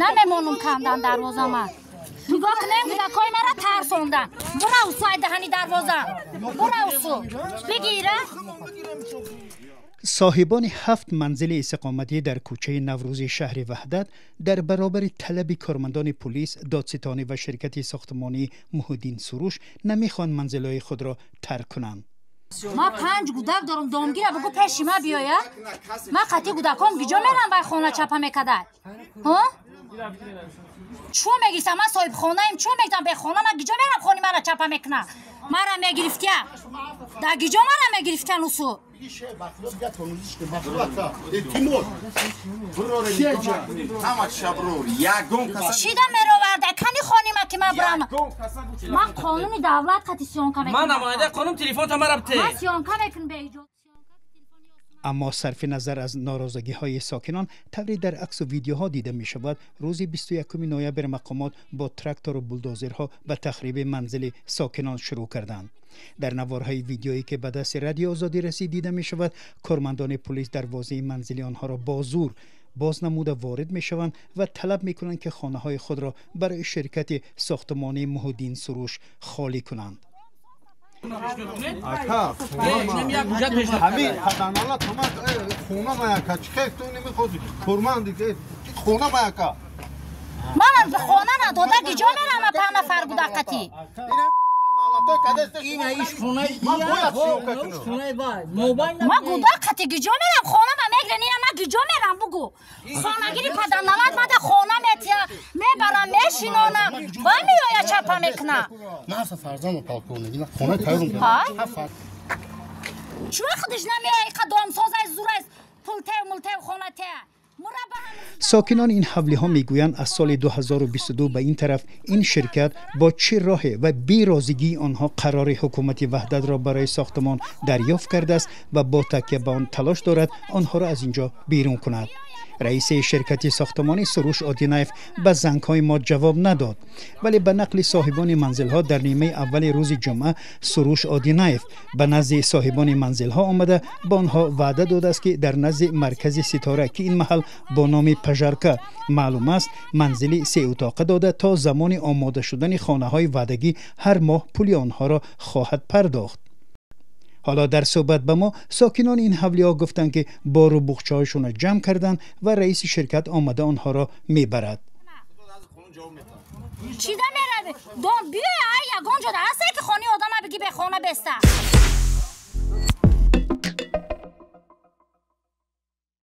Намемонум кандан дарвозама. Нигоҳ кунем, кӯдакҳои мара тарсондан. Бурав су, ай даҳани дарвоза. Бурав су. Бигира. Соҳибони ҳафт манзили истиқоматӣ дар кӯчаи Наврӯзи шаҳри Ваҳдат дар баробари талаби кормандони пулис, додситонӣ ва ширкати сохтмонии Муҳиддин Суруш намехоҳанд манзилҳои худро тарк кунанд. Ма панҷ гудак дорам, домгира бугу пеши ма биёя. Ма қати гудаком гиҷо мерам, вай хона чапа мекадай. Ҳо? Чо мегирифтам? Ман соҳибхонаем, чо мегирифтам? Бехона ман гиҷо мерам, хони мара чапа мекуна. Мара мегирифтя. Дар гиҷо мара мегирифтян усу. Чида мероварда? Кани хонима ки ман бурам? Ман қонуни давлат қати сиёнка мекунам. Ман намояндаи қонун, телефонта мара бите. Ман сиёнка мекунам беиҷозат. Аммо сарфи назар аз норозигиҳои сокинон, тавре дар аксу видеоҳо дида мешавад, рӯзи 21 ноябр мақомот бо трактору булдозерҳо ба тахриби манзили сокинон шурӯъ карданд. Дар наворҳои видеоӣ, ки ба дасти Радио Озодӣ расид, дида мешавад, кормандони пулис дарвозаи манзили онҳоро бо зур боз намуда ворид мешаванд ва талаб мекунанд, ки хонаҳои худро барои ширкати сохтмонии Муҳиддин Суруш холӣ кунанд. Ака, ҳамин паданалат омад, хона маяка, чӣ хел ту намехоҳӣ? Корманди хона маяка. Ман хона надода гиҷо мерам, ма панҷ нафар гудакати. Ма гудакати гиҷо мерам, хона ма мегирен, ина ма гиҷо мерам, бугу. Хонагири паданалат мада хона метия, мебарам, мешинонам, ва меоя чапа мекуна. Ман фарзандам полковник, ина хона тайёр. Чӯ худиш намеояй, қа домсозай зурайс, пул тев, мул тев, хона те. Сокинони ин ҳавлиҳо мегӯянд, аз соли 2022 ба ин тараф ин ширкат бо чӣ роҳе ва берозигии онҳо қарори ҳукумати Ваҳдатро барои сохтмон дарёфт кардааст ва бо такя ба он талош дорад онҳоро аз ин ҷо берун кунад. Раиси ширкати сохтмонӣ Суруш Одинаев ба зангҳои мо ҷавоб надод, вале ба нақли соҳибони манзилҳо дар нимаи аввали рӯзи ҷумъа Суруш Одинаев ба назди соҳибони манзилҳо омада ба онҳо ваъда додааст, ки дар назди маркази Ситора, ки ин маҳал бо номи Пажарка маълум аст, манзили сеутоқа дода то замони омода шудани хонаҳои ваъдагӣ ҳар моҳ пули онҳоро хоҳад пардохт. Ҳоло дар суҳбат ба мо сокинони ин ҳавлиҳо гуфтанд, ки бору буғчаҳояшонро ҷамъ карданд ва раиси ширкат омада онҳоро мебарад. Чида мерави? Дом биёя, ай ягон ҷода ҳасте, ки хонаи одама бигӣ бехона беста.